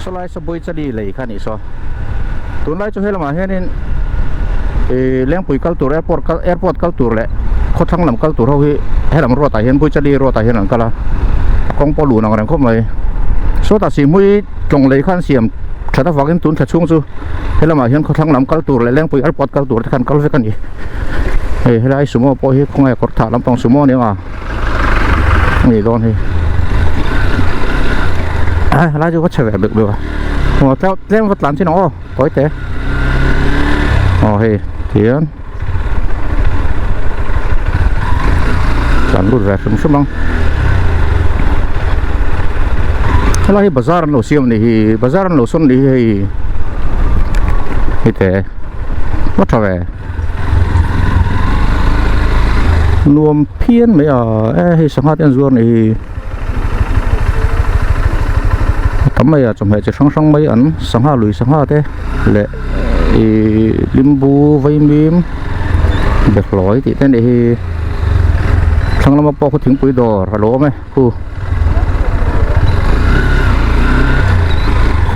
Sawlai Subway Chali lei kha a nih saw. Tunlai chu helamah hianin ih Lengpui kal tur airport kal airport kal tur leh khawthlang lam kal tur ho hi helam road ah hian Buichali road ah hian an kal a a kawng pawh lun ang reng khawp mai. Sawtah Sihhmui tlawng lei khan siam that avangin tun thla chhung chu helamah hian khawthlang lam kal tur leh Lengpui airport kal tur te khan kal vek a ni. Hei helai sumo pawh hi khawnge kawr thah lampang sumo a ni ang a. Ni dawn hi a helai chu ka chhe ve bek bek a aw tlem tlem va tlan chin ang aw tawi te aw hei tihian tlan lut ve hrim hrim ang helai hi bazar an lo siam a nih hi bazar an lo sawn a nih hi hei hei te va tha ve. Nuam phian mai a e hei sangha te an zuar nih hi a tam mai a chawhmeh chi hrang hrang mai an sangha lui sangha te leh ihh limbu vaimim behlawi tih te a nih hi thlang lama pawh khu thingpui dawr a lo awm e khu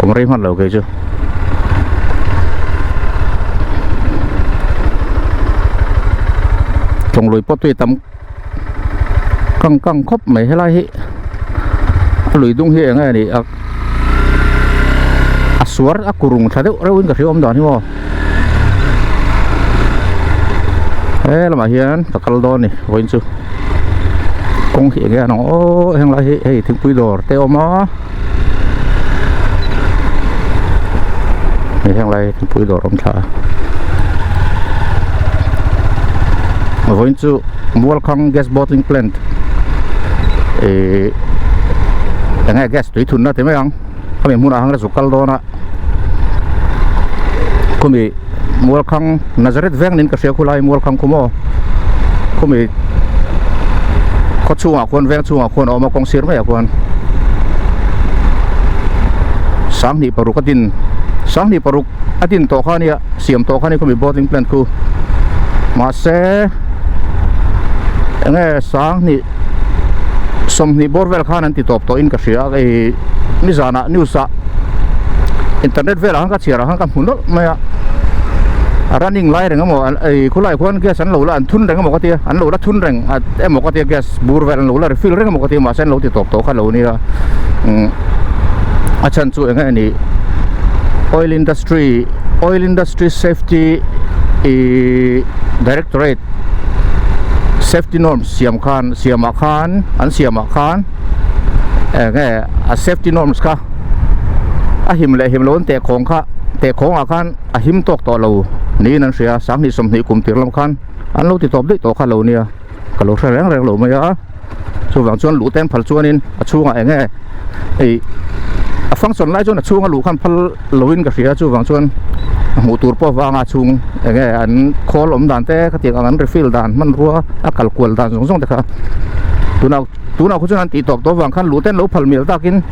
awm rei hman lo kei chu. Tlawng lui pawh tui tam kang kang khawp mai helai hi a lui dung hi eng nge ni a a suar a kurung tha deuh reuhin ka hria awm dan hi maw he lamah hian ka kal dawn a ni vawiin chu. Kawng hi enge an ang aw heng lai hi hei thingpui dawr te a awm a hei heng lai thingpui dawr a awm thla a vawiin chu Mualkhang gas bottling plant ihh enge gas tui thunna ti mai ang khami hmunah hang zuk kal dawn a khumi Mualkhang Nazareth veng niin ka hria khulai Mualkhang khu maw khumi khaw chhungah khuan veng chhungah khuan a awm a kawng sir maiah khuan sanghnih paruk a din sanghnih paruk a din tawh kha ania siam tawh kha ania khumi bottling plant khu mahse enge sanghnih sawmhnih bawr vel khan an ti tawp tawhin ka hria hei nizanah news ah internet velah khan ka chhiar ah khan ka hmu nawlh mai a a running lai reng emaw ei khulai khuan gas an lo la an thun reng emaw ka tia an lo la thun reng emaw ka tia gas bur vel an lo la refill reng emaw ka tia mahse an lo ti tawp tawh kha lo nia umm a chhan chu eng nge ni oil industry oil industry safety ihh directorate safety norms siam khan siamah khan an siamah khan eng nge a safety norms kha a him leh him lo an teh khawng kha teh khawngah khan a him tawk tawh lo niin an hria sanghnih sawmhnih kum tir lam khan an lo ti tawp daih tawh kha lo nia ka lo hre reng reng lo mai a chuvang chuan luh ten phal chuanin a chhungah eng nge ei a function lai chuan a chhunga luh khan phal loin ka hria chuvang chuan a hmuh tur pawh vanga chhung eng nge an khawl awm dan te khatiang ang an refill dan hmanrua a kal kual dan zawng zawng te kha tunah tunah khu chuan an tih tawp tawh vang khan luh ten lo phal mial takin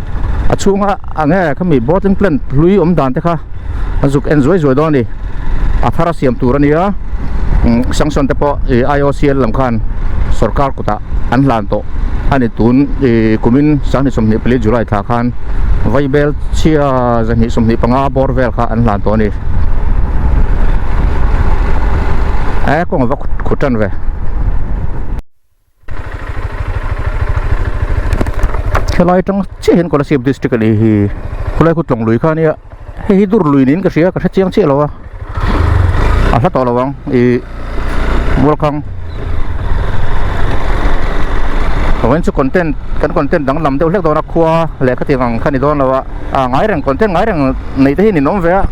a chhunga ang nge khami bottling plant hlui awm dan te kha a zuk en zuai zuai dawn a ni a thar a siam tur a nia sanction te pawh ih I_O_C_L lam khan sorkar kutah an hlan tawh a ni tun ih kumin sanghnih 24 July thla khan vaibel chhia zahnih 25 bawr vel kha an hlan tawh a ni e kawng a va khut tan ve. Helai atang chiah hian Kolasib district a nih hi khulai khu tlawng lui kha ania hei hi dur lui niin ka hria ka hre chiang chiah lo a a hla tawh lo ang ih Mualkhang vawiin chu content kan content danglam deuh hlek dawn a khua leh khatiang ang kha ni dawn lo a a ngai reng content ngai reng neih te hi a ninawm ve a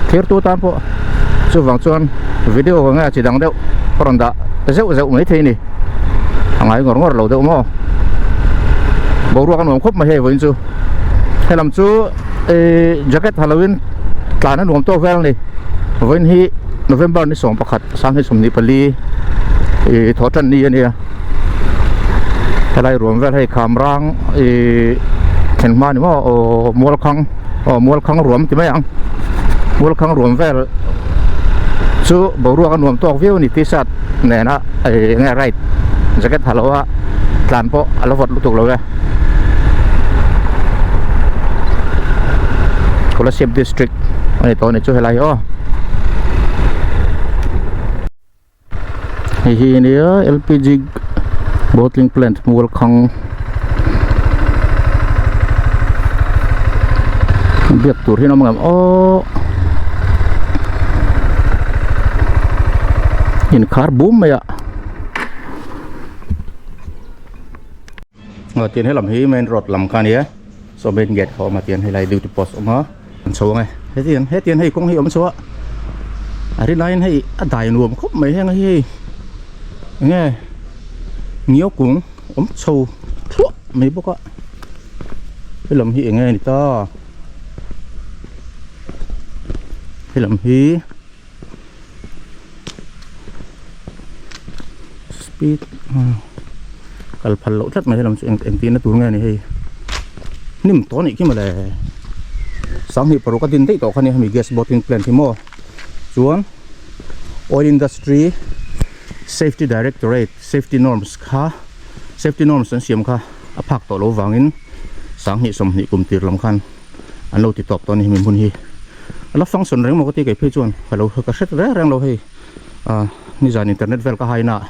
thirtu tan pawh chuvang chuan video nge chi dang deuh ka rawn dah zeuh zeuh mai thei a ni a ngai ngawr ngawr lo deuh maw boruak a nuam khawp mai hei vawiin chu helam chu ihh jacket ha loin tlan a nuam tawk vel a ni vawiin hi November ni 11 sanghnih 24 ihh thawh tan ni a nia helai ruam vel hei kham rang ihh thlen hma ni maw aw mualkhang aw mualkhang ruam ti mai ang mualkhang ruam vel chu boruak a nuam tawk viau a ni t-shirt nena ih enge right jacket ha lo a tlan pawh a la vawt lutuk lo e. Kolasib district a ni tawh a ni chu helai hi aw. Hei hi ania LPG bottling plant Mualkhang biak tur hi an awm ang em aw inkhar bum mai a. Aw tian helam hi main road lam kha ania saw main gate kha a awm a tian helai duty post a awm a an chho ang e hetiang hetiang hei kawng hi a awm chho a a ri laiin hei a dai nuam khawp mai heng hi hei enge ngiau kung awm chho thluah mai bawk a helam hi enge ni ta helam hi. Speed kal phal loh tlat mai helam chu eng engtin a tur nge ni hei hnim tawh anih khi mawle sanghnih paruk a din daih tawh kha nia hemi gas bottling plant hi maw chuan oil industry safety directorate safety norms kha safety norms an siam kha a phak tawh loh vangin sanghnih sawmhnih kum tir lam khan. an lo ti tawp tawh a ni hemi hmun hi a la function reng maw ka ti kei phei chuan ka lo ka hre reng reng lo hei ah nizan internet vel ka haina ah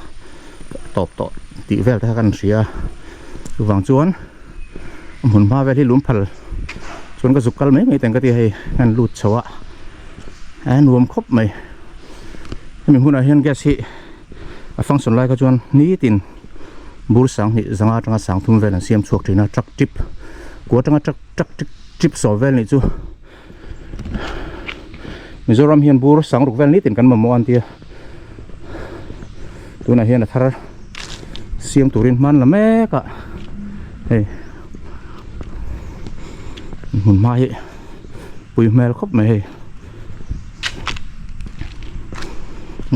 tawp tawh tih vel te kha kan hria chuvang chuan a hmun hma vel hi lum phal chuan ka zuk kal mai mai teng ka ti hei kan lut chho a a nuam khawp mai hemi hmunah hian gas hi a function lai kha chuan nitin bur sanghnih zanga atanga sangthum vel an siam chhuak thin a truck trip kua atanga truck truck trip saw vel nih chu Mizoram hian bur sang ruk vel nitin kan mamawh a an tia tunah hian a thar siam turin hman la mek a hei hmun hma hi pui hmel khawp mai hei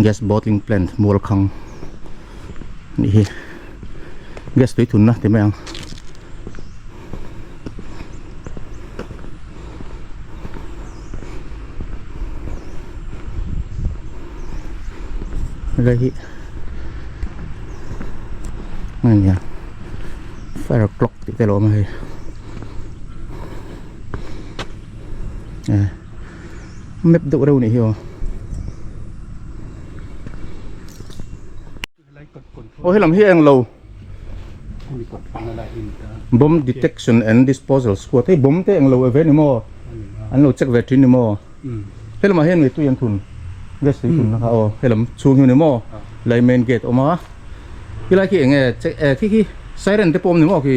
gas bottling plant Mualkhang nih hi gas tui thunna ti mai ang. Helai hi a nia fire clock tih te a lo awm a hei eh map deuh reuh a nih hi aw. Aw helam hi englo bomb detection and disposal squad hei bomb te englo e ve ni maw an lo check ve thin ni maw helamah hian ngei tui an thun gas tui thun na kha aw helam chhung hi ni maw lai main gate awm a khilai khi enge check eh khi khi siren te pawh awm ni maw khi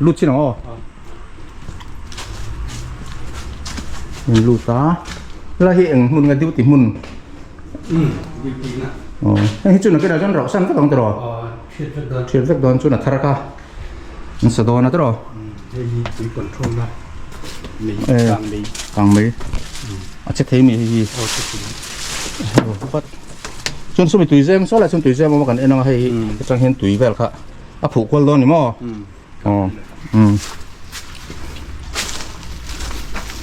lut chin ang aw in lut a helai hi eng hmun nge duty hmun aw heng hi chu nakinah chuan rauh san vek ang tiraw thiat vek dawn chuan a thar kha an sa dawn a tiraw kang mai a che thei mi hei hi chuan sawmi tui zem saw lai chuan tui zem awm a kan en ang a hei hi atang hian tui vel kha a phuh kual dawn ni maw aw umm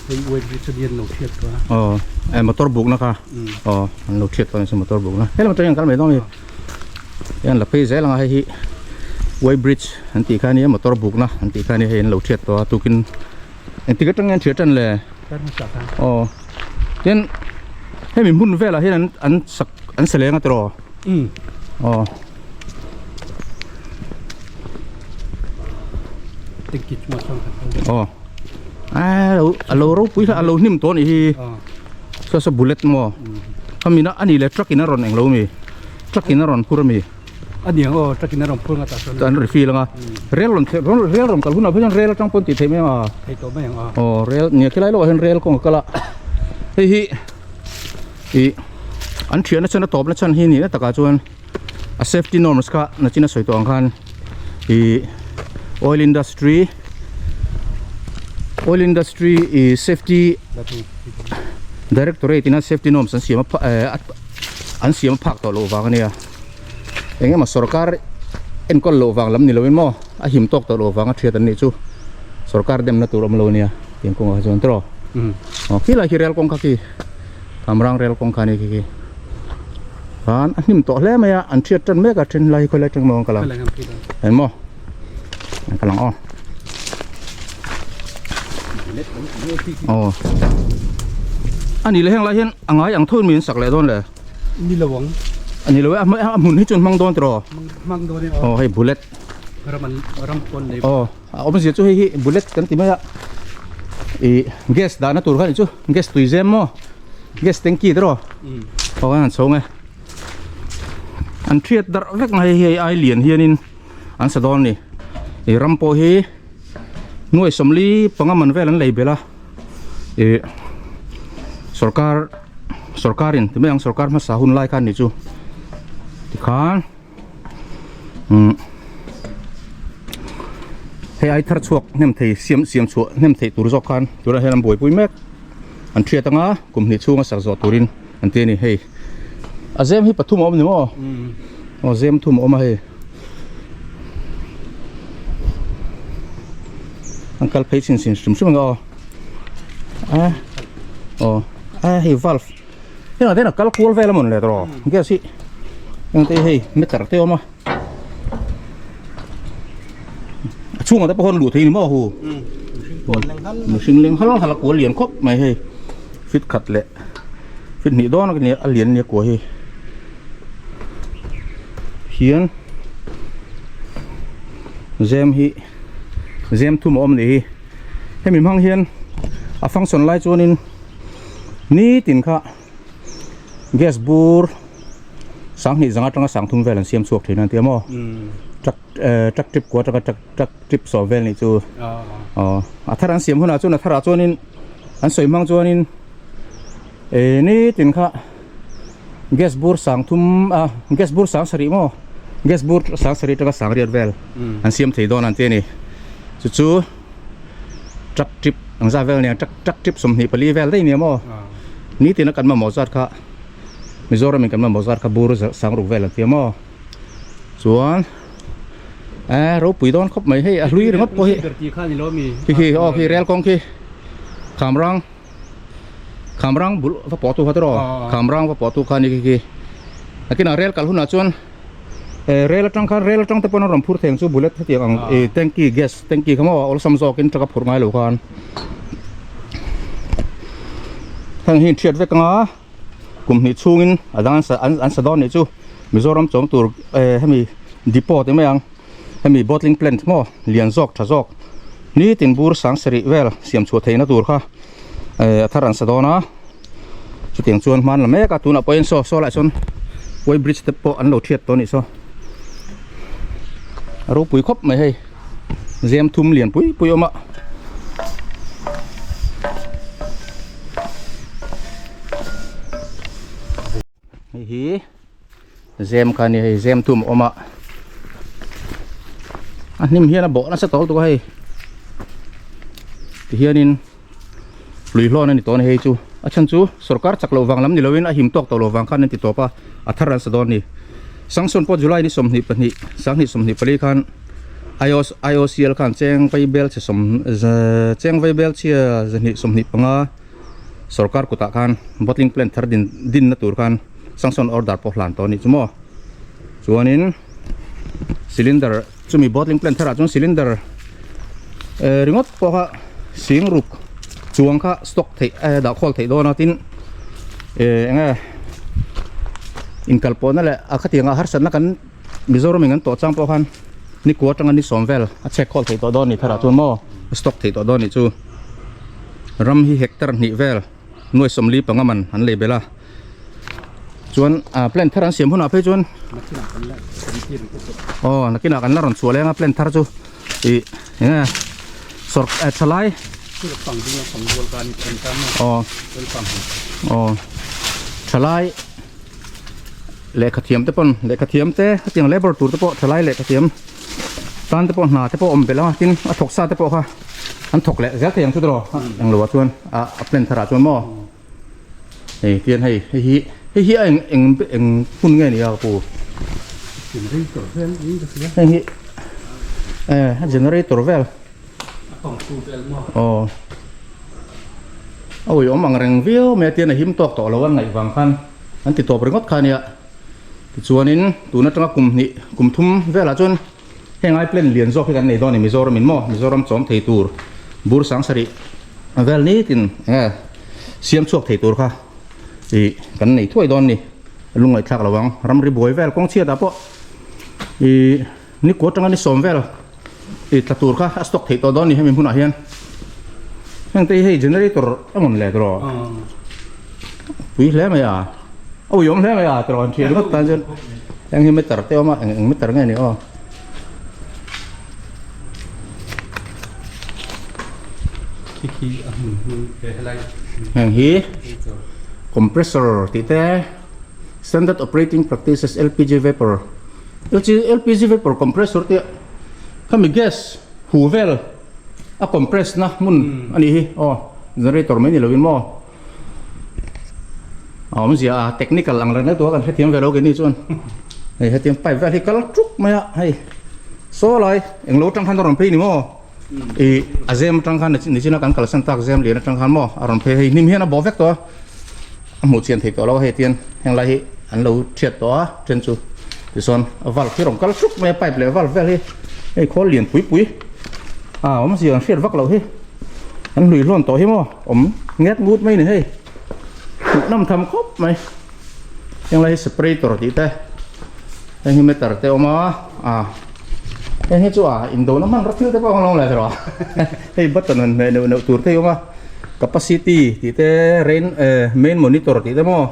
hei uai bridge a lian lo thiat tawh a aw eh motor buk na kha aw an lo thiat tawh a ni chu motor buk na helam atang hian an kal mai dawn a ni hian la phei zel ang a hei hi uai bridge an tih kha ania motor buk na an tih kha ania hei an lo thiat tawh a tukin engtik atang nge an thiat tan le aw tin hemi hmun velah hian an an sak an sa leng a tiraw aw. Aw a a lo ropui hle a lo hnim tawh a nih hi saw saw bullet maw khami na ani leh truck in a rawn englo ami truck in a rawn phur ami aniang aw truck in a rawn phur nga tah chuan an refill anga rail rawn theh rail rawn kal hunah phei chuan rail atang pawn tih theih mai ang a thei tawh mai ang a aw rail nia khilai lawkah hian rail kawng a kal a hei hi ih an thianna chhan a tawpna chhan hi ni na takah chuan a safety norms kha nachin a sawi tawh ang khan ih oil industry oil industry ih safety directorate ina safety norms an siam a eh an siam a phak tawh loh vang ania eng emaw sorkar enkawl loh vang lam ni loin maw a him tawk tawh loh vang a thiat an nih chu sorkar demna tur awm lo ania tiang kawngah chuan tawh aw khilai khi rel kawng kha khi Kamrang rel kawng kha a ni khi khi. Khan a hnim tawh hle mai a, an thiat tan mek a then lai khawi lai atang maw an kal ang. Eng maw? An kal ang aw. Aw. Ani le heng lai hian a ngai ang tho in mi an sak leh dawn le. Ni lo ang. Ani lo e a hmun hi chu an hmang dawn tiraw? Hmang dawn e aw. Aw hei bullet. Ram an ram pawn nei. Aw a awmzia chu hei hi bullet kan ti mai a. Ih gas dahna tur kha ni chu gas tui zem maw gas tanky tiraw? Aw an han chhawng e. An thiat darh vek mai hei ai lian hianin an sa dawn a ni. Ih ram pawh hi. Nuai sawmli panga man vel an lei belh a ih sorkar sorkarin ti mai ang sorkar hmasa hun lai khan ni chu tikhan umm hei ai thar chhuak hnem thei siam siam chhuah hnem theih tur zawk khan tunah hian an buaipui mek an thiat anga kum hnih chhunga sak zawh turin an ti a ni hei a zem hi pathum a awm ni maw aw zem thum a awm a hei. An kal phei chin chin hrim hrim ang aw a aw a hei valve heng ah te hian a kal kual vel a mawn le tawh gas hi heng te hi hei meter te a awm a a chhungah te pawh hian luh theih a ni maw hu mihring leng hal hal a kual lian khawp mai hei fit khat leh fit hnih dawn a lian a nia kua hi. Hian zem hi zem thum a awm anih hi hemi hmang hian a function lai chuanin nitin kha gas bur sanghnih zanga atanga sangthum vel an siam chhuak thin an ti a maw truck eh truck trip kua atanga truck truck trip sawm vel nih chu aw a thar an siam hunah chuan a tharah chuanin an sawi hmang chuanin eh nitin kha. Gas bur sang thum a gas bur sang sarih maw gas bur sang sarih atanga sang riat vel an siam thei dawn an ti a ni chu chu truck trip ang zat vel ania truck truck trip 24 vel daih ania maw nitin a kan mamawh zat kha Mizoram in kan mamawh zat kha bur sang ruk vel an ti a maw chuan eh ropui dawn khawp mai hei a hlui ringawt pawh hi khi khi aw khi rel kawng khi khamrang. Khamrang bul va pawh tu kha tiraw Khamrang va pawh tu kha ni khi khi nakinah rel kal hunah chuan eh rel atang khan rel atang te pawn a rawn phur theng chu bullet hetiang ang eh tanky gas tanky kha maw awlsam zawkin truck a phurh ngai lo khan heng hi thiat vek anga kum hnih chhungin a dang an sa an sa dawn nih chu Mizoram chawm tur eh hemi depot ti mai ang. Hemi bottling plant maw lian zawk tha zawk nitin bur sang sarih vel siam chhuah theihna tur kha eh a thar an sa dawn a chutiang chuan hman la mek a tunah pawhin saw saw lai sawn way bridge te pawh an lo thiat tawh a nih saw a ropui khawp mai hei zem thum lian pui pui awm a. Hei hi zem kha a ni hei zem thum a awm a a hnim hian a bawh nasa tawh lutuk a hei tihianin lui hlawn a ni tawh a ni hei chu a chhan chu sorkar chak loh vang lam ni lovin a him tawk tawh loh vang khan an ti tawp a a thar an sa dawn a ni sanction pawh july ni 22 sanghnih 24 khan I_O_C_L khan cheng vai bel chhe sawm cheng vai bel chhia zahnih 25. Sorkar kutah khan bottling plant thar din dinna tur khan sanction order pawh hlan tawh a nih chu maw chuanin cylinder chumi bottling plant tharah chuan cylinder eh ringawt pawh kha sing ruk chuang kha stock theih eh dah khawl theih dawn a tin eh eng nge inkalpawhna leh a khatianga harsatna kan Mizoram in kan tawh chang pawh khan ni kua atanga ni sawm vel a chhek khawl theih tawh dawn a ni tharah chuan maw a stock theih tawh dawn a nih chu. Ram hi hectare hnih vel nuai sawmli panga man an lei belh a chuan ah plant thar an siam hunah phei chuan aw nakinah kan la rawn chhuah leng a plant thar chu ih eng nge sawr eh thalai aw aw thalai lehkha thiam te pawn lehkha thiam te hetiang labour tur te pawh thalai lehkha thiam tan te pawh hna te pawh awm belh ang a tin a thawk sa te pawh kha an thawk leh zel thei ang chu tiraw eng lo ah chuan a a plan thar ah chuan maw hei tian hei hei hi hei hi a eng eng eng hmun nge ni a ka pu Generator vel niin ka hria heng hi eh a generator vel a pump tu vel maw aw a ui awm ang reng viau mai a tian a him tawk tawh lo a ngaih vang khan an ti tawp ringawt kha ania tichuanin tun atanga kum hnih kum thum velah chuan heng ai plan lian zawk hi kan nei dawn a ni Mizoram in maw Mizoram chawm thei tur bur sang sarih vel nitin enge siam chhuak thei tur kha ih kan nei thuai dawn ni lungngaihthlak lo ang ramri buai vel kawng chhiat ah pawh ih ni kua atanga ni sawm vel ih tla tur kha a stock theih tawh dawn ni hemi hmunah hian heng te hi hei generator a rawn let rawh pui hle mai a a uiawm hle mai a tiraw an thian ringawt tan chuan heng hi meter te awm a eng eng meter nge ni aw. Heng hi compressor tih te standard operating practices lpg vapor lpg vapor compressor tih khami gas hu vel a compress na hmun a nih hi aw generator mai ni lovin maw a awmzia a technical ang reng reng tur a kan hrethiam ve lo keini chuan hei hetiang pipe vel hi kal tuk mai a hei saw lai englo atang khan a rawn phei ni maw ih a zem atang khan nichina kan kalsan tak zem lian atang khan maw a rawn phei hei hnim hian a bawh vek tawh a a hmuh chian theih tawh lo a hei tian heng lai hi an lo thiat tawh a then chu tichuan a valve hi a rawn kal tuk mai a pipe leh valve vel hi hei khawl lian pui pui a awmzia an hriat vak loh hi. An hlui hlawn tawh hi maw awm nget ngut mai ni hei hmuh nawm tham khawp mai heng lai hi separator tih te heng hi meter te awm a ah heng hi chu a indo na hman rawt thil te pawh a awm lo rawh hei button han hmeh neuh neuh tur te hi awm a capacity tih te rain eh main monitor tih te maw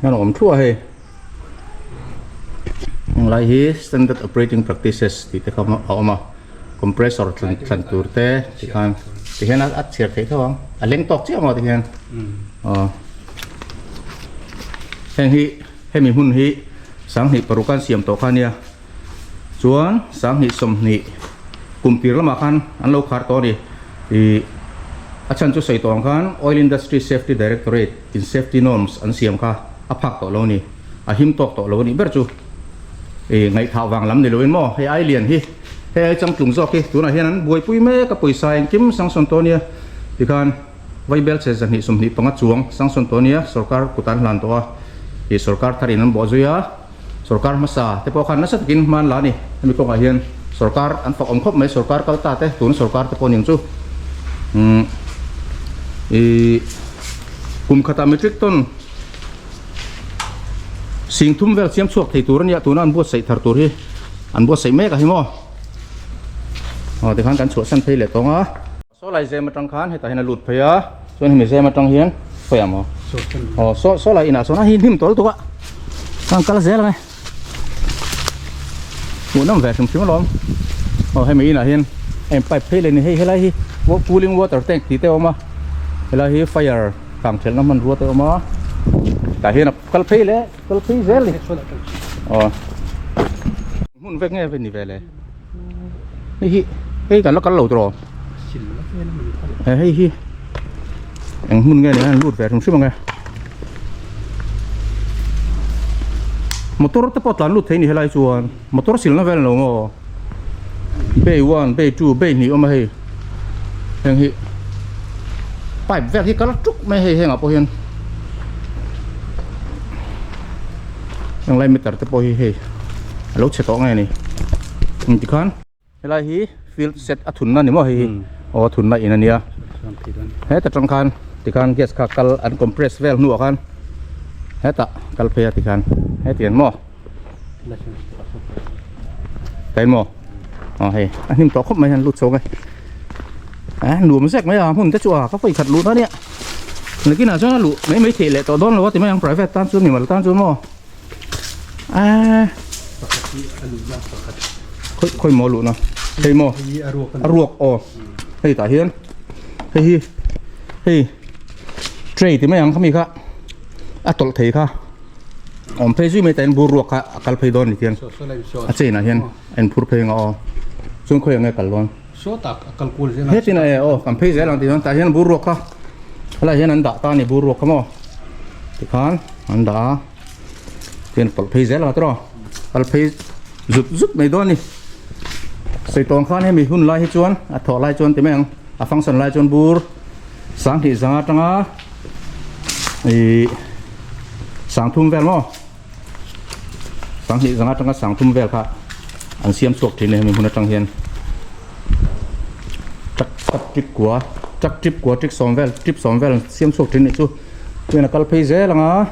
hian a awm thluah a hei. Heng lai hi standard operating practices tih te kha a awm a. Compressor thlan thlan tur te ti khan ti hian a chhiar theih tho ang a leng tawk chiah maw ti hian aw heng hi hemi hmun hi sanghnih paruk an siam tawh kha ania chuan sanghnih sawmhnih kum tir lamah khan an lo khar tawh a ni ih a chhan chu sawi tawh ang khan oil industry safety directorate in safety norms an siam kha a phak tawh lo a ni a him tawk tawh lo a nih ber chu. Ih ngaihthah vang lam ni loin maw hei ai lian hi hei ai changtlung zawk hi tunah hian an buaipui mek a pawisa engkim sanction tawh ania tikhan Vaibel che zahnih sawmhnih panga chuang sanction tawh ania sorkar kut an hlan tawh a ih sorkar thar in an bawh zui a sorkar hmasa te pawh khan nasa takin hman la a ni hemi kawngah hian sorkar an fak awm khawp mai sorkar kal ta te tuna sorkar te pawh ning chu umm ih kum khatah metric ton Sing thum vel siam chhuak thei tur a nia tuna an buatsaih thar tur hi an buatsaih mek a hi maw aw tikhan kan chhuahsan phei leh tawng a saw lai zem atang khan hetah hian a lut phei a chuan hemi zem atang hian khawiah maw aw saw saw lai inah sawn a hi hnim tawl tuk a an kal zel ang e hmuhnawm ve hrim hrim alawm aw hemi inah hian a in pipe phei leh ni hei helai hi cooling water tank tih te a awm a helai hi fire Kang thelhna hmanrua te a awm a tah hian a kal phei leh kal phei zel a ni aw hmun vek nge ni ve le hei hi hei kan la kal lo tawh he hei hi eng hmun nge ni a lut ve hrim hrim ang e motor te pawh tlan lut thei ni helai chuan motor silna vel lo maw bay one bay two bay hnih awm a hei heng hi pipe vel hi kal tuk mai hei hengah pawh hian heng lai meter te pawh hi hei a lo chhe tawh nge ni engti khan helai hi field set a thunna ni maw hei hi aw a thunna in a nia heta tang khan tikhan gas kha kal an compress vel hnuah khan hetah kal phei a tikhan hetiang maw. Kai maw aw hei a hnim tawh khawp mai hian lut chho nge a nuam zek mai a hmun te chu a ka vawi khat lut a nia nakinah chuan a luh mai mai theih leh tawh dawn lo a ti mai ang private tan chuan mimal tan chuan maw a khawi khawi maw luhna hei maw a ruak aw hei tah hian hei hi hei tray ti mai ang khami kha a tawlh thei kha. Awm phei zui mai ta in bur ruak kha a kal phei dawn ni tiang a chain ah hian a in phur phei ang a aw chuan khawi ang nge kal dawn hetin a e aw kan phei zel ang tih chuan tah hian bur ruak kha helai hian an dah ta a ni bur ruak kha maw tikhan an dah a tian tawlh phei zel ang a tiraw kal phei zut zut mai dawn a ni sawi tawng khan hemi hun lai hi chuan a thawh lai chuan ti mai ang a function lai chuan bur sanghnih zanga atanga ih Sangthum vel maw? Sanghnih zanga atanga sangthum vel kha an siam chhuak thin a hemi hmun atang hian tak tak tik kua. Truck trip kua trip sawm vel trip sawm vel siam chhuak thin nih chu chuan a kal phei zel ang a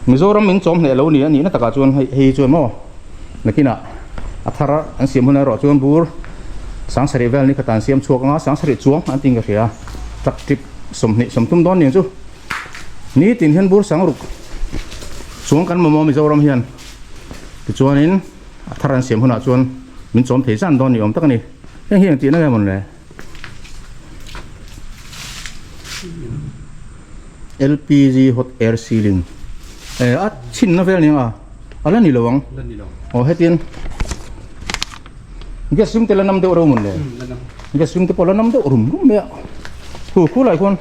Mizoram in chawm hneh lo ni a nihna takah chuan hei hei chuan maw nakinah a thar an siam hun erawh chuan bur sangsarih vel ni khatah an siam chhuak ang a sangsarih chuang an tiin ka hria truck trip 20 30 dawn nen chu nitin hian bur sangruk chuang kan mamawh Mizoram hian tichuanin a thar an siam hunah chuan min chawm thei zan dawn ni awm tak a ni heng hi eng tihna nge mawn le LPG hot air ceiling eh a chhinna vel nia a la ni lo ang aw hetian gas rim te la nam deuh reuh mawn le gas rim te pawh la nam deuh rum rum mai a khu khu lai khuan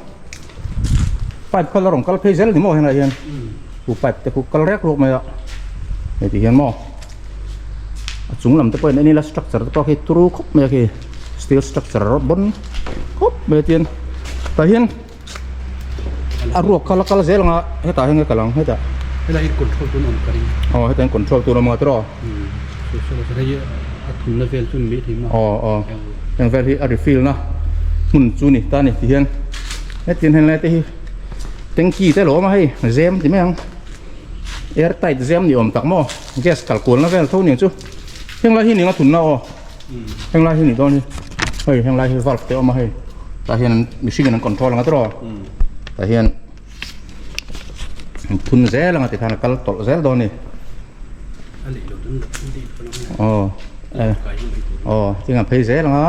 pipe kha la rawn kal phei zel ni maw helai hian khu pipe te khu kal rek ruak mai a hei ti hian maw a chung lam te pawh in en ila structure te pawh khi turu khawp mai a khi steel structure rawt bawn khawp mai a tian tah hian a ruak kha la kal zel ang a hetah hian nge kal ang hetah helai hi control tur a awm ka ring aw hetah hian control tur a awm ang a tiraw hei a thunna vel chu ni mai thei maw aw aw heng vel hi a refill na hmun chu ni ta ni ti hian hetiang hian lai te hi tanky te lo awm a hei zem ti mai ang air tight zem ni awm tak maw gas kal kualna vel tho ni ang chu heng lai hi ni ang a thunna aw. Heng lai hi ni dawn hi hei heng lai hi valve te a awm a hei tah hian an mihring in an control ang a tiraw tah hian an thun zel ang a tikhan a kal tawlh zel dawn a ni aw eh aw tin a phei zel ang a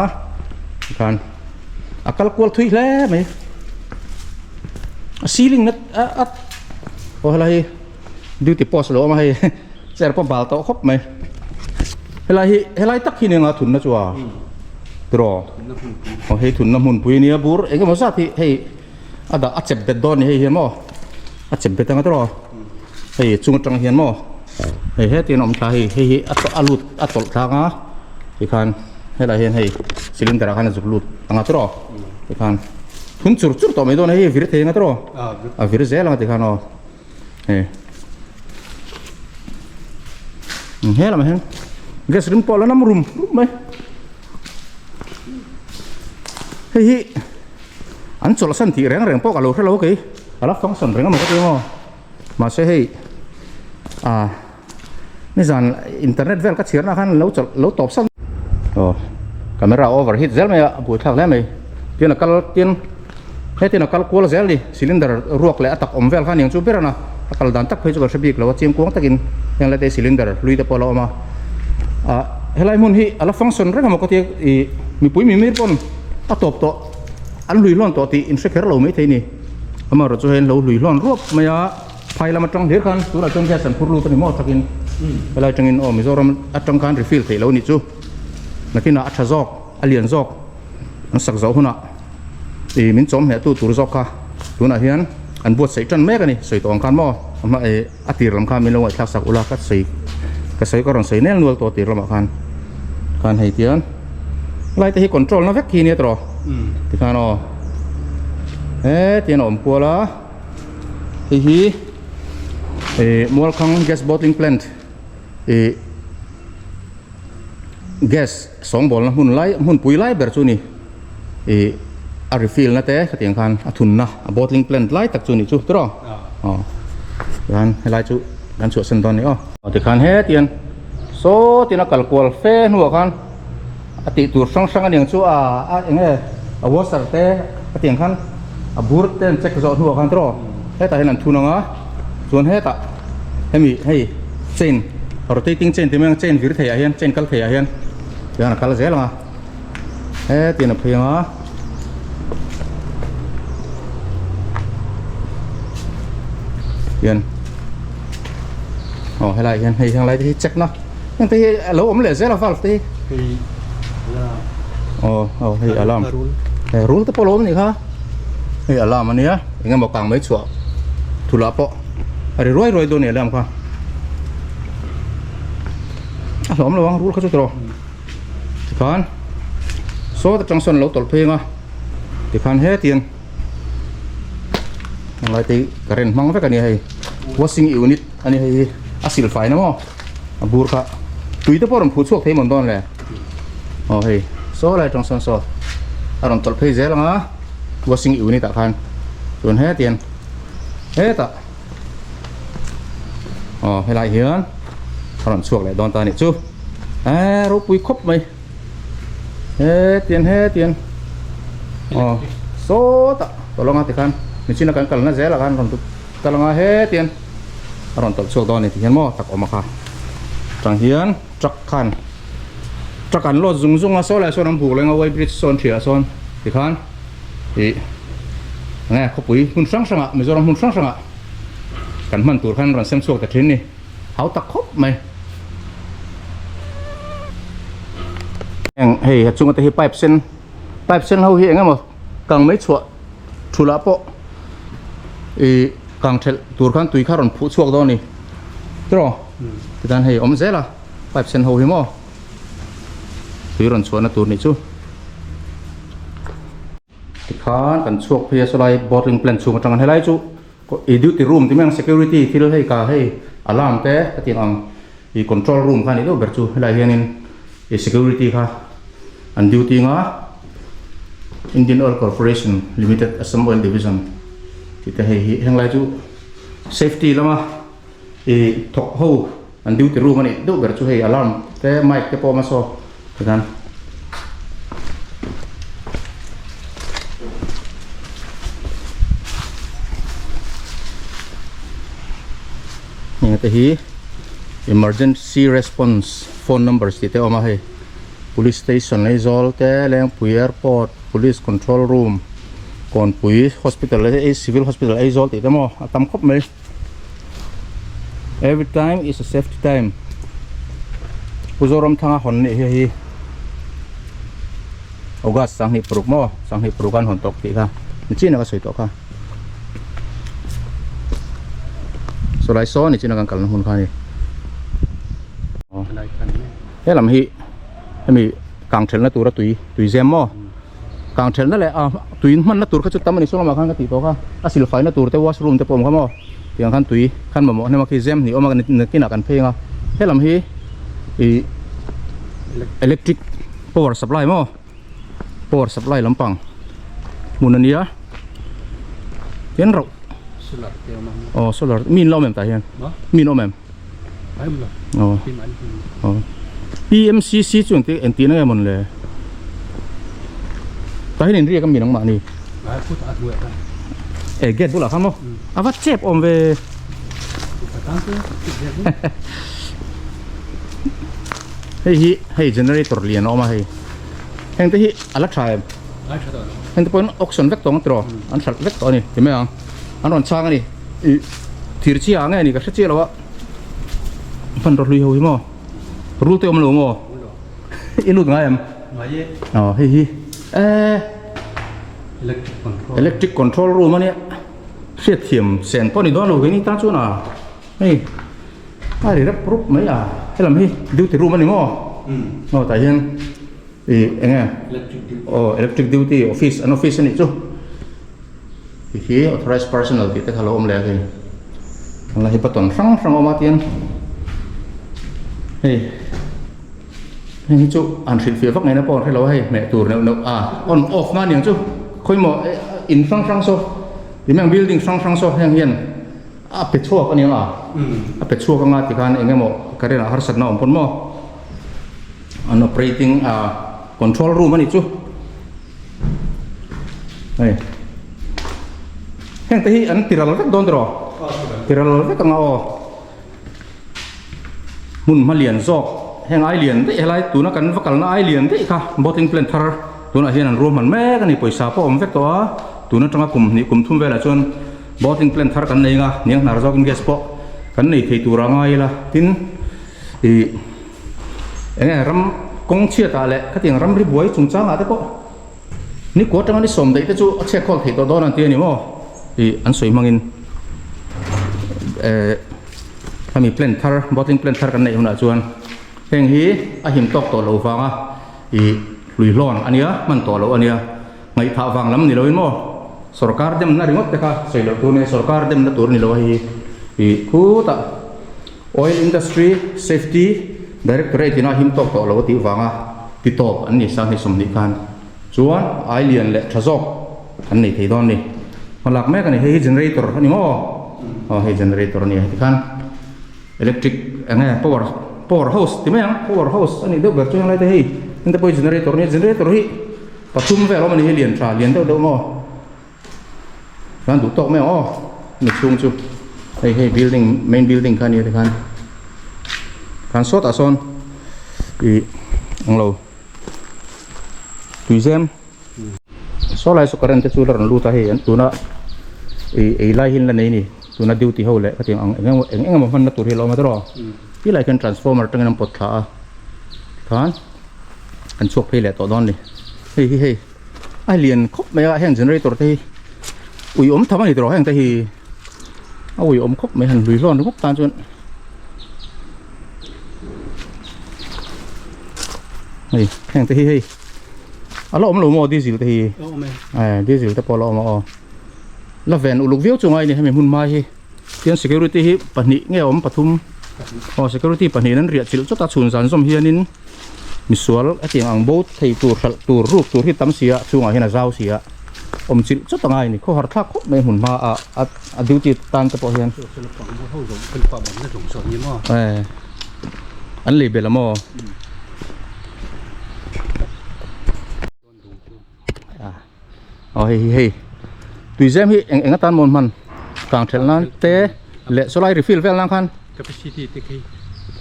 tikhan a kal kual thui hle mai a ceiling na a a aw helai hi duty post lo awm a hei. Chair pawh bal tawh khawp mai. Helai hi helai tak hi nia nga thunna chu a tiraw aw hei thunna hmunpui ania bur eng emaw zat hi hei a dah a chep bet dawn a ni hei hian maw a chep bet anga tiraw hei chung atang hian maw hei hetiang a awm thla hei hei hi a a lut a tawlh tlang a tikhan helai hian hei cylinder ah khan a zuk lut anga tiraw tikhan thun chur chur tawh mai dawn a hei vir thei anga tiraw a vir zel anga tikhan aw. Hei he lamah hian gas rim pawh a la nam rum rum mai hei hi an chawlhsan tih reng reng pawh ka lo hre lo kei a la function reng emaw ka ti maw mahse hei ah nizan internet vel ka chhiarna khan lo chawlh lo tawp san aw camera over hit zel mai a a buaithlak hle mai tin a kal tin. Hetin a kal kual zel ni, cylinder ruak leh a tak awm vel kha aniang chu ber a, a kal dan tak phei chu kan hre bik lo a, chiang kuang takin heng lai te cylinder hlui te pawh a la awm a, ah helai hmun hi a la function reng emaw ka tia ih mipui mimir pawn a tawp tawh an hlui hlawn tawh tih in hre kher lo maithei ni, amaherawhchu hei an lo hlui hlawn ruap mai a, phai lam atang hlir khan tunah chuan gas an phur lut a ni maw takin helai atangin aw Mizoram atang khan refill theih lo nih chu nakinah a tha zawk a lian zawk an sak zawh hunah. Ih min chawm hneh tu tur zawk kha tunah hian an buatsaih tan mek a ni sawi tawh ang khan maw a hma ih a tir lam khan min lo ngaihthlak sak ula ka sawi ka sawi ka rawn sawi nel nual tawh a tir lamah khan khan hei tian lai te hi control na vek khi nia tawh tikhan aw he tian a awm kual a hei hi ih Mualkhang gas bottling plant ih gas sawngbawlna hmun lai hmunpui lai ber chu a ni. Ih a refill na te khatiang khan a thun na a bottling plant lai tak chu a nih chu tiraw aw tichuan helai chu kan chhuahsan dawn a ni aw. Tikhan hetiang saw tin a kal kual fe hnuah khan a tih tur hrang hrang aniang chu a a eng nge a washer te khatiang khan a bur te an check zawh hnuah khan tiraw hetah hian an thun ang a chuan hetah hemi hei chain rotating chain tih mai ang chain vir theiah hian chain kal theiah hian tichuan a kal zel ang a. Hetiang a phei ang a. Hian aw helai hian hei henglai te hi check na heng te hi a lo awm leh zel a valve te hi. Hei alarm. Aw aw hei alarm. Hei rul te pawh a lo awm anih kha. Hei alarm ania eng emaw kang mai chhuah thulah pawh a ri ruai ruai dawn a ni alarm kha. A hlawm lo ang rul kha chu tiraw. Tikhan sawt atang sawn a lo tawlh phei ang a tikhan hetiang helai te hi current hmang vek a ni a hei washing unit a ni hei hi a sil fai na maw a bur kha tui te pawh a rawn phuh chhuak thei mawn dawn le aw hei saw lai atang sawn saw. a rawn tawlh phei zel ang a washing unit ah khan chuan hetiang hetah aw helai hian a rawn chhuak leh dawn ta a nih chu eee ropui khawp mai hetiang hetiang aw sawtah tawlh anga tikhan michina kan kalna zelah khan rawn kal anga hetiang a rawn tawlh chhuak dawn a ni tih hian maw tak awm a kha tang hian truck khan truck an load zung zung a saw leh sawn an buk leng a way bridge sawn thiah sawn tikhan ih enge khawpui hmun hrang hrangah Mizoram hmun hrang hrangah kan hman tur khan rawn sem chhuak ta thin ni hau tak khawp mai eng hei a chunga te hi pipe sen pipe sen ho hi eng emaw kang mai chhuah thulah pawh ih kang thelh tur khan tui kha rawn phuh chhuak dawn a ni tiraw tichuan hei awm zel a pipe sen ho hi maw tui rawn chhuahna tur nih chu tikhan kan chhuak phei a sawlai bottling plant chhung atang helai chu i duty room ti mai ang security thil hei ka hei alarm te ka tih ang i control room kha a nih deuh ber chu helai hianin i security kha an duty anga Indian Oil Corporation Limited Assam Oil Division tih te hei hi henglai chu safety lama i thawk ho an duty room a nih deuh ber chu hei alarm te mic te pawh a awm a saw tikhan heng te hi emergency response phone numbers tih te a awm a hei police station Aizawl te Lengpui airport police control room Kawnpui hospital civil hospital Aizawl tih te maw a tam khawp mai. Every time is a safety time. Pu Zoramthanga hawn nih hi hi August 26 maw 26 an hawn tawk tih kha nichin a ka sawi tawh kha sawlai saw nichin a kan kalna hmun kha a ni he lam hi hemi kang thelna tura tui tui zem maw Kang thelna leh a tui hmanna tur kha chu tam a ni saw lamah khan ka tih tawh kha a silfaina tur te washroom te pawh awm kha maw tiang khan tui khan mamawh hnem a khi zem hnih awm a nakinah kan phei ang a helam hi ih electric power supply maw power supply lampang hmun a nia hian rauh aw solar mi in la awm em tah hian mi in awm em aw aw PMCC chu engti engtih na nge mawn le tah hian inriak a mi nangmah ni e gate bulah khan maw a va chep awm ve hei hi hei generator lian a awm a hei heng te hi a la tha em heng te pawhin auction vek tawh ang tiraw an hralh vek tawh a ni ti mai ang an rawn chhang a ni. Ih thir chiah nge ni ka hre chiah lo a hmanraw hlui ho hi maw rul te awm lo maw i lut ngai em ngai e aw hei hi eh electric control electric control room ania hriat thiam sen pawh ni dawn lo kei ni tan chuan a hei a ri rep rup mai a helam hi duty room ani maw aw tah hian ih eng nge aw electric duty office an office anih chu ti hi authorized personal tih te kha lo awm leh a hei tunlai hi button hrang hrang a awm a tian hei heng hi chu an hrilhfiah vak ngaihna pawh an hrelo a hei hmeh tur neuh neuh a on off na aniang chu khawimaw in hrang hrang saw ti mai ang building hrang hrang saw heng hian a pe chhuak aniang a a pe chhuak anga tikhan eng emaw current ah harsatna a awm pawn maw. An operating a control room a ni chu hei heng te hi an tiral vek dawn tiraw tiral vek anga aw hmun hma lian zawk heng ai lian daih helai tuna kan va kalna ai lian daih kha bottling plant thar tunah hian an ruahman mek a ni pawisa pawh a awm vek tawh a tun atanga kum hnih kum thum velah chuan bottling plant thar kan nei anga hniang hnar zawkin gas pawh kan nei thei tur a ngai ila tin ih. Enge ram kawng chhiatah leh khatiang ramri buai chungchangah te pawh ni kua atanga ni sawm daih te chu a chhiat khawl theih tawh dawn an ti a ni maw tih an sawi hmangin eh hemi plant thar bottling plant thar kan neih hunah chuan heng hi a him tawk tawh lo vanga ih hlui hlawn a nia hman tawh loh a nia ngaihthah vang lam ni loin maw sorkar demna ringawt te kha sawi loh tur a nia sorkar demna tur a ni lo a hei hi ih khutah. Oil Industry Safety Directorate ina him tawk tawh lo a tih vanga ti tawp an ni Sanghnih 20 khan chu. Chuan ai lian leh tha zawk kan nei thei dawn a ni. Hma lak mek a ni. Hei hi generator a ni maw? Aw hei generator a ni a heti khan electric eng nge power power house ti mai ang power house a nih deuh ber chu henglai te hei heng te pawh hi generator a ni a generator hi pathum vel a awm a ni hi lian tha lian deuh deuh maw chuan duh tawk mai ang aw hemi chhung chu hei hei building main building kha a ni a tikhan khan sawtah sawn ih englo. Tuizem saw lai saw current te chu la rawn lut a hei an tuna ih ei lai hi an la nei a ni tuna duty ho leh khatiang ang eng emaw eng eng emaw hmanna tur hi a lo awm a tiraw ti lai khian transformer atangin an pawt thla a tikhan an chhuak phei leh tawh dawn a ni hei hi hei a lian khawp mai a heng generator te hi ui awm tham a ni tiraw heng te hi a ui awm khawp mai han hlui hlawn ringawt tan chuan. Hei heng te hi hei a la awm lo maw diesel te hi eh diesel te pawh a la awm a aw la ven uluk viau chu ngai ni hemi hmun hma hi tian security hi pahnih nge awm pathum aw security pahnih an riah chilh chawt a chhun zan zawm hianin misual hetiang ang bo thei tur hralh tur ruk tur hi tam si a chhungah hian a zau si a awm chilh chawt a ngai ni khawhar thlak khawp mai hmun hma a a duty tan te pawh hian eh an lei belh a maw aw hei hi hei tuizem hi eng eng atan maw an hman kang thelh nan te leh sawlai refill vel nan khan capacity te khi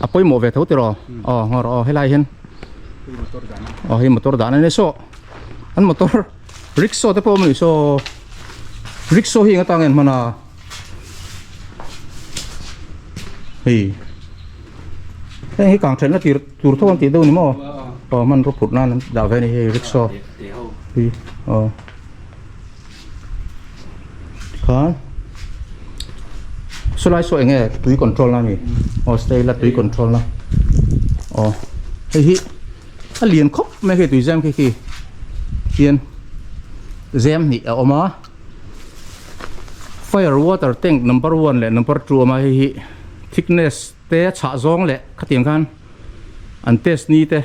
a pawimawh ve tho tiraw aw ngaw rawh aw helai hian aw hei motor dah na nia saw an motor rickshaw te pawh a awm a nih saw rickshaw hi eng atan nge an hman a hei heng hi kang thelhna tir tur tho an tih deuh a ni maw aw hmanraw phurh nan an dah ve a ni hei rickshaw hi aw tikhan sawlai saw eng nge tui control na a ni aw stay la tui control na aw hei hi a lian khawp mai hei tui zem khi khi hian zem hnih a awm a. Fire water tank number one leh number two a awm a hei hi thickness te a chhah zawng leh khatiang khan an test ni te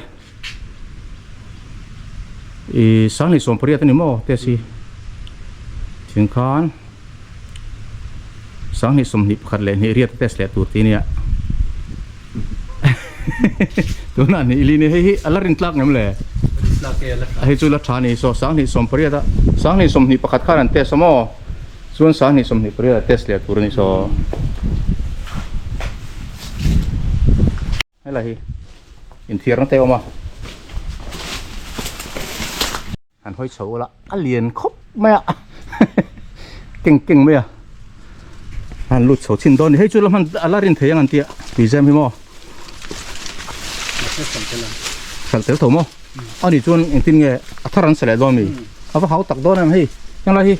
ih sanghnih sawmpariat a ni maw test hi thing khan sanghnih sawmhnih pakhat leh hnih riat test leh tur tih a nia tunah hnih li ni hei hi a la rin tlak ngem le hei chu la tha ni saw sanghnih sawmpariat a sanghnih sawmhnih pakhat khan an test a maw chuan sanghnih sawmhnih pariat a test leh tur a ni saw helai hi inthiarna te a awm a. Han hawi chho ula a lian khawp mai a keng keng mai a han lut chho chhin dawn a ni hei chu la hman a la rin thei ang an tia tui zem hi maw hralh tel tho maw ani chuan engtin nge a thar an sa leh dawn mi a va hau tak dawn em hei henglai hi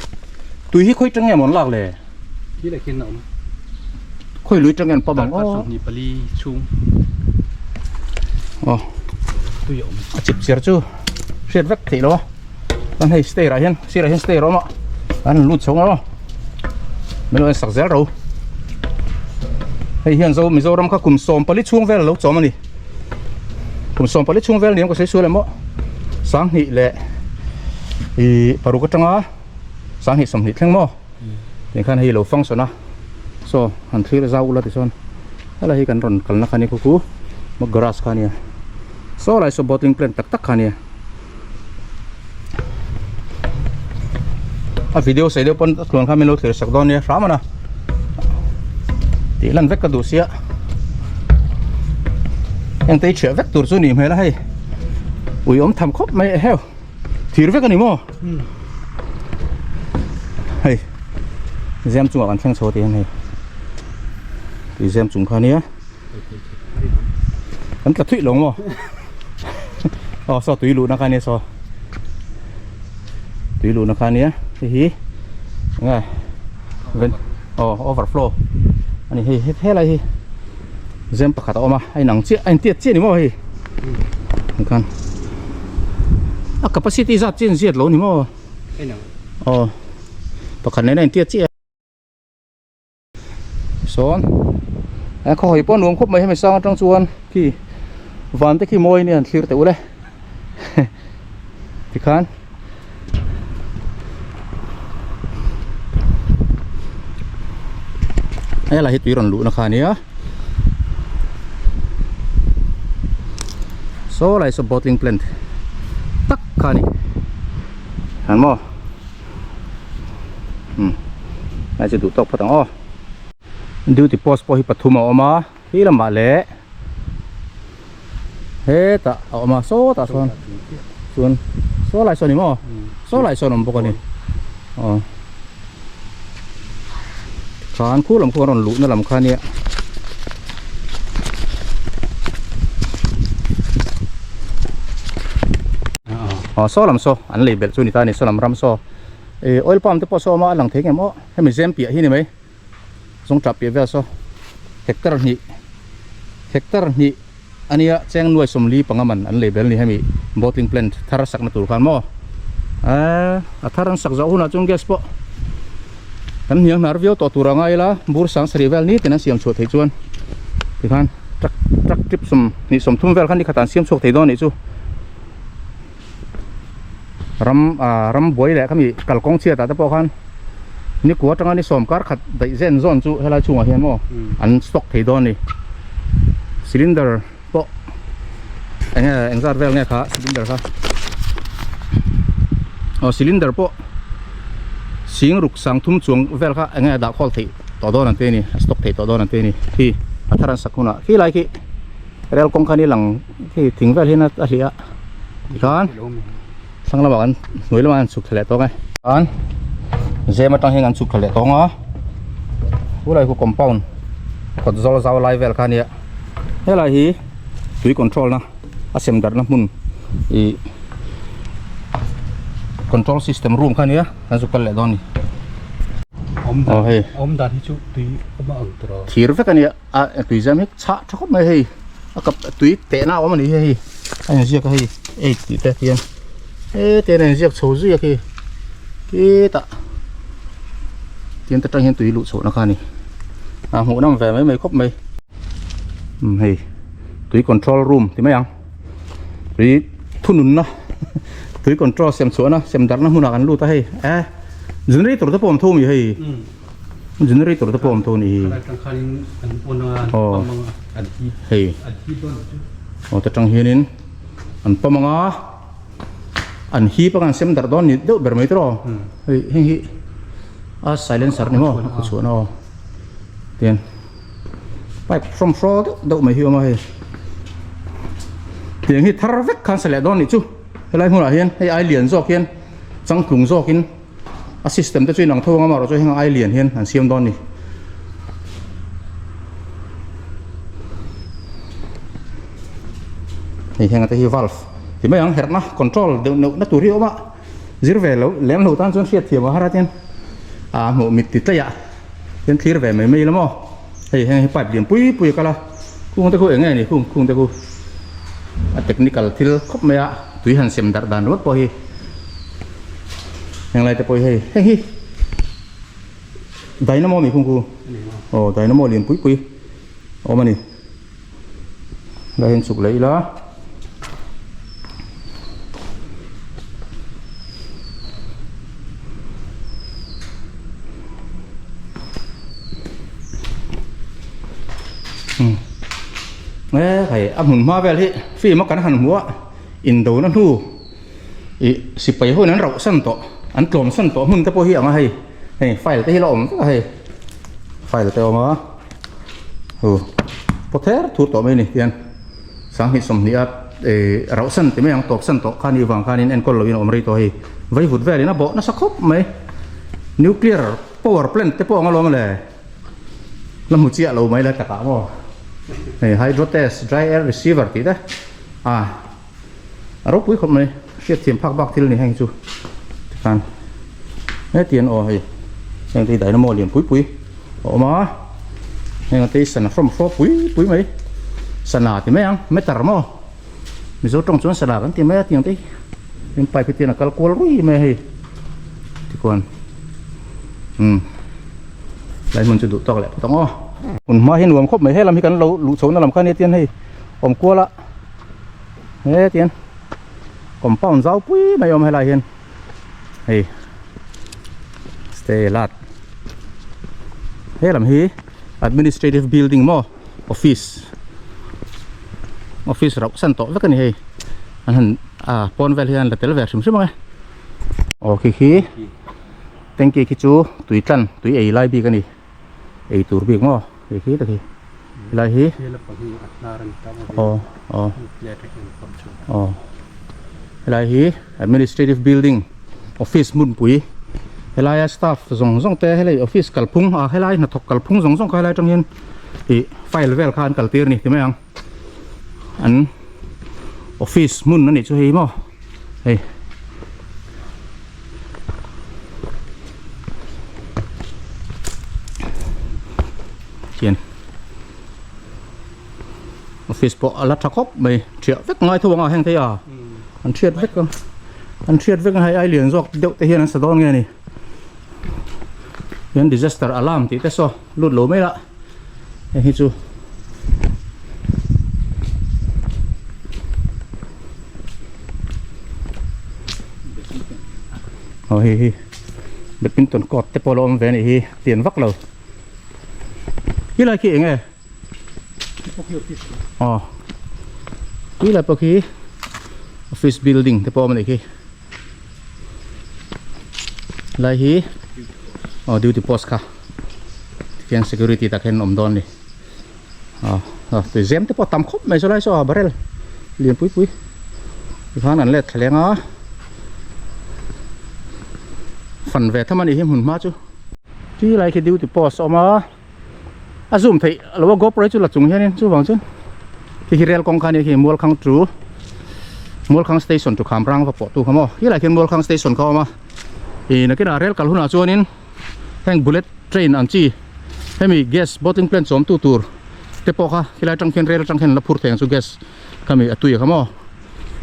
tui hi khawi tang nge maw an lak le khawi lui tang nge an pump ang aw aw a chip chiar chu hriat vek theih lo a chuan hei stair ah hian sirah hian stair a awm a an han lut chho ang aw min lo en sak zel ro hei hian zo Mizoram kha kum 14 chhung vel a lo chawm a ni kum 14 chhung vel ni ang ka sawi sual em aw sanghnih leh ih paruk atanga sanghnih sawmhnih thleng maw tih khan hei lo function a saw han thlir zau ula tichuan helai hi kan rawn kalna kha a ni khu khu grass kha a nia saw lai saw bottling plant tak tak kha a nia a video sei deuh pawn a tluan kha min lo thlir sak dawn nia hram a na tih lan vek ka duh sia heng te hi chhiah vek tur chu a nih hmel a hei ui awm tham khawp mai eheu. Thir vek a ni maw? Hei zem chungah kan thleng chho tih hian hei tui zem chung kha nia kan tla thuih lo maw? Aw saw tui luhna kha nia saw tui luhna kha nia hei hi enge ven aw overflow a ni hei helai hi zem pakhat a awm a a inang chiah a intiat chiah a ni maw hei. Khan a capacity zat chin ziat lo ni maw aw pakhat nena intiat chiah sawn a khaw hawi pawh nuam khawp mai hemi sang atang chuan khi van te khi mawi ania an thlir teh ule tikhan. Helai hi tui rawn luhna kha a nia. Saw lai saw bottling plant tak kha a ni. An maw? Hmm. Lai chu duh tawk phawt ang aw. Duty post pawh hi pathum a awm a. Khi lamah leh hetah a awm a sawtah sawn chuan saw lai sawn a ni maw saw lai sawn a awm bawk a ni aw khan khu lam khu an rawn luhna lam kha ania aw saw lam saw an lei belh chu a ni ta a ni saw lam ram saw ih oil palm te pawh saw a awm a a lang thei ngem aw hemi zem piah hi a ni mai. Zawng tah piah vel saw hectare hnih hectare hnih ania cheng nuai sawmli panga man an lei bel ni hemi bottling plant thar sakna tur khan maw eee a thar an sak zawh hunah chuan gas pawh kan hniang hnar viau tawh tur a ngai ila bur sang sarih vel nitin an siam chhuah theih chuan tikhan truck truck trip sawmhnih sawmthum vel khan ni khatah an siam chhuak thei dawn anih chu. Ram ah ram buai leh khami kalkawng chhiat ah te pawh khan nikua atanga ni sawm kar khat daih zen zawn chu helai chhungah hian maw an stock thei dawn a ni cylinder pawh eng nge eng zat vel nge kha cylinder kha aw cylinder pawh sing ruk sang thum chuang vel kha eng nge dah khawl theih tawh dawn an ti a ni a stock theih tawh dawn an ti a ni khi a thar an sak hunah khi lai khi rel kawng khan i lang khi thing vel hian a hliah a tikhan thlang lamah kan hnuai lamah an chhuk thla leh tawng e khan zem atang hian an chhuk thla leh tawng a chulai khu compound kawt zawl zau lai vel kha ania helai hi tui control na a sem darhna hmun ih control system room kha ania kan zu kal leh dawn a ni aw hei awm dan hi chu tui awm a ang tur a thir vek ania. A tui zam hi chhah tha khawp mai hei a kap tui tehna a awm a ni hi hei a inziak a hei eight tih te hian hetiang a inziak chho zui a khi khitah tiang te tang hian tui luh chhohna kha a ni a hmuh nawm ve mai mai khawp mai umm hei tui control room ti mai ang tui thununna tui control sem chhuahna sem darhna hmunah kan lut a hei eh generator te pawh a awm tho a mi hei. Generator te pawh awm tho a ni hi. Aw hei aw ta tang hianin an pump anga an hip anga an sem darh dawn ni deuh ber mai tawh hei heng hi a silencer ni maw a khaw chhuahna aw tian pipe hrawm hraw deuh deuh mai hi a awm a hei tiang hi thar vek khan sa leh dawn nih chu helai hmunah hian hei ai lian zawk hian changtlung zawkin. A system te chu inang tho ang amaherawhchu heng ai lian hian an siam dawn a ni. Hei heng te hi valve ti mai ang herhna control deuh neuh na tur hi a awm a zir ve lo lem lo tan chuan hriat thiam a har a tin a hmuh mit ti tlaih ah hian thlir ve mai mai ila maw hei heng hi pipe lian pui pui a kal a khung te khu eng nge ni khung khung te khu a technical thil khawp mai a tui han sem darh dan ringawt pawh hi. Heng lai te pawh hi hei heng hi dynamo mi khung khu aw dynamo lian pui pui a awm a ni lai hian chhuk leh ila um e hei a hmun hma vel hi film a kan han hmu a indona hnu. Ih sipai ho in an rauh san tawh an tlawm san tawh hmun te pawh hi ang a hei hei file te hi la awm vek a hei file te a awm a hu paw ther thur tawh mai a ni tihian sanghnih sawmhnih a ih rauh san ti mai ang tawp san tawh kha ni vang khanin enkawl lohin a awm rei tawh hei vaivut velin a bawh nasa khawp mai nuclear power plant te pawh ang alawm le la hmu chiah lo mai la takah maw hei hydro test dry air receiver tih te a. A ropui khawp mai hriat thiam phak bak thil a ni heng chu tikhan hetiang aw hei heng te hi dynamo lian pui pui a awm a heng te hi sana hrawm hraw pui pui mai sana ti mai ang meter maw mizo tawng chuan sana kan ti mai a tiang te hi tin pipe hi tian a kal kual ruih mai a hei tikhuan umm lai hmun chu duh tawk leh phawt ang aw hun hma hi nuam khawp mai helam hi kan lo luh chhohna lam kha ania tian hei awm kual a. Hetiang compound zau pui mai a awm helai hian hei stay lat he lam hi Administrative building maw office office rauh san tawh vek a ni hei an han ah pawn vel hian la tel ve hrim hrim ang e aw khi khi tanky khi chu tui tlan tui ei lai bik a ni ei tur bik maw hei khi te khi helai hi aw aw aw helai hi administrative building office hmunpui helaia staff zawng zawng te helai office kalphung ah helai hnathawk kalphung zawng zawng kha helai atang hian ih file vel kha an kal tir a ni ti mai ang an office hmun a nih chu hei maw hei. Khian office pawh a la tha khawp mai thiah vek ngai tho ang a heng thei a an thiat vek a an thiat vek a hei ai lian zawk deuh te hian an sa dawn nge ni hian disaster alarm tih te saw lut lo mai la hei hi chu aw hei hi badminton court te pawh a lo awm ve a nih hi tian vak lo helai khi eng nge aw helai pawh khi office building te pawh a awm a nih khi helai hi aw duty post kha tikhian security tak hian an awm dawn a ni aw aw tui zem te pawh a tam khawp mai saw lai saw a barrel lian pui pui tikhan an let thla leng a fan ve tham a nih hi hmun hma chu. Ti lai khi duty post a awm a a zoom theih lo a gopro hi chu la chung hianin chuvang chuan khi khi rel kawng kha a nia khi Mualkhang chu Mualkhang station chu kham rang va pawh tu kha maw khi lai khian Mualkhang station kha a awm a ih nakinah rel kal hunah chuanin heng bullet train ang chi hemi gas bottling plant chawm tu tur te pawh kha khilai atang khian rel atang khian an la phur thei ang chu gas khami a tui a kha maw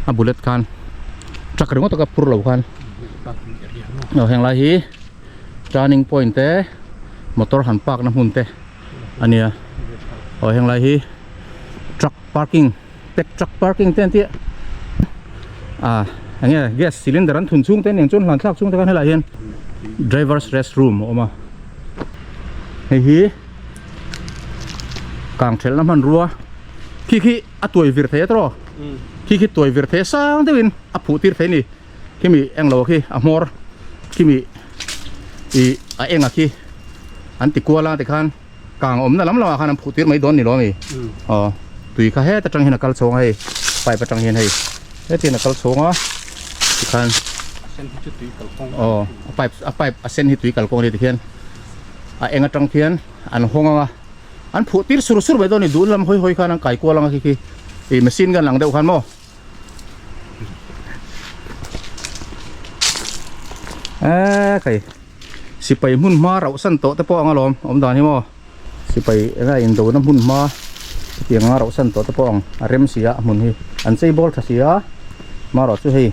a bullet khan truck ringawt taka phur lo khan aw heng lai hi. Turning point te motor han park na hmun te a nia aw heng lai hi truck parking pack truck parking te an tih a ah eng nge gas cylinder an thun chhung te nen chuan hlan thlak chhung te khan helaiah hian drivers rest room a awm a hei hi kang thelhna hmanrua khi khi a tuai vir thei a tawh khi khi tuai vir thei a sang deuhin a phuh tir thei a ni. Khimi englo khi a hmawr khimi ih a enga khi an ti kual a tikhan kang awmna lam lamah khan an phuh tir mai dawn ni lo ami aw tui kha het atang hian a kal chhawng a hei pipe atang hian hei hetiang a kal chhawng a tikhan aw a pipe a pipe a sen hi tui kalkawng a ni tikhian a eng atang khian an hawng anga an phuh tir sur sur mai dawn ni duh lam hawi hawi khan an kai kual anga khi khi ih machine gun ang deuh khan maw. Eee khai sipai hmun hma rauh san tawh te pawh ang alawm awm dan hi maw sipai eng a indo na hmun hma hetiang anga rauh san tawh te pawh ang a rem si a hmun hi an chei bawl tha si a marawh chu hei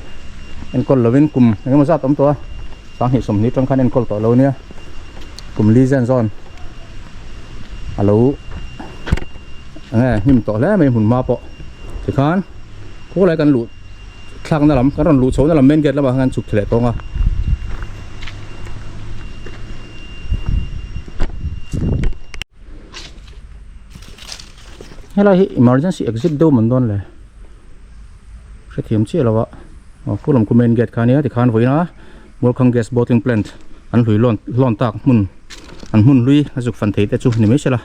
enkawl lovin kum eng emaw zat awm tawh a sanghnih sawmhnih atang khan enkawl tawh lo nia kum li zen zawn a lo eng nge hnim tawh hle mai hmun hma pawh tikhan. Khaw lai kan luh thlak na lam kan rawn luh chho na lam main gate lamah khan kan chhuk thla leh tawng a. Helai hi emergency exit deuh man dawn le hrethiam chiah lo a aw khu lam khu main gate kha ania tikhan vawiin a Mualkhang gas bottling plant an hlui lawn lawn tak hmun an hmun hlui a zuk fan thei te chu ni mai se la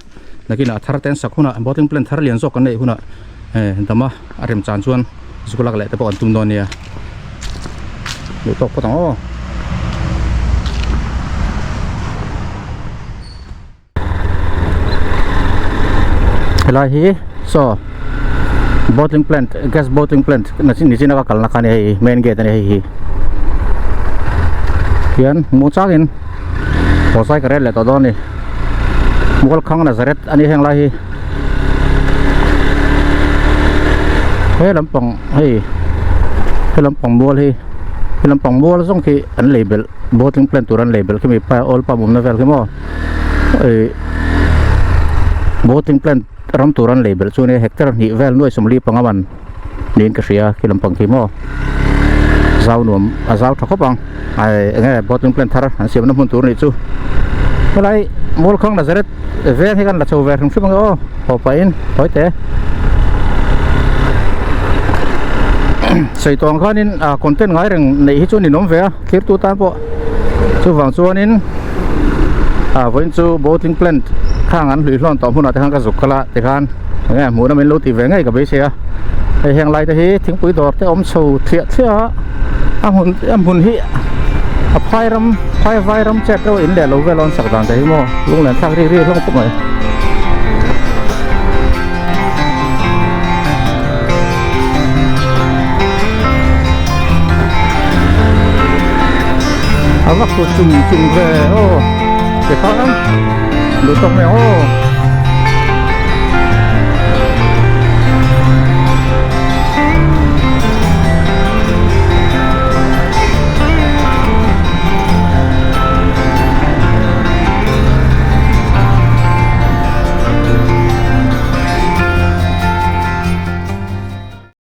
nakinah a thar te an sak hunah bottling plant thar lian zawk kan neih hunah eh dama a rem chan chuan zuk lak leh te pawh an tum dawn nia duh tawk phawt ang aw. Helai hi saw bottling plant gas bottling plant nichin a ka kalna kha a ni hei main gate a ni hei hi hian hmuh changin haw sai ka rel leh tawh dawn a ni Mualkhang Nazareth a ni heng lai hi he lampang hei he lampang mual hi he lampang mual zawng khi an lei belh bottling plant tur an lei belh khi mi pa oil pump awmna vel khi maw. Ih boating plant ram tur an lei belh chu ania hectare hnih vel nuai sawmli panga man niin ka hria khi lampang khi maw zau nuam a zau tha khawp ang ai eng nge boating plant thar an siamna hmun tur anih chu. Helai Mualkhang Nazareth veng hi kan la chho ve hrim hrim ang e aw haw pahin tawi te sawi tawh ang khanin ah content ngai reng neih hi chu ninawm ve a thlirtu tan pawh chuvang chuanin ah vawiin chu boating plant khang an hlui hlawn tawh hmunah te khan ka zuk kal a tikhan enge hmuhna min lo tih ve ngei ka beisei a hei heng lai te hi thingpui dawr te awm chho thliah thliah a a hmun a hmun hi a phai ram phai vai ram chet reuh in leh lo vel a an sak dan te hi maw lunglen thlak ri ri hlawm khawp mai. A va kut chung chung ve aw tikhan duh tawk mai ang aw.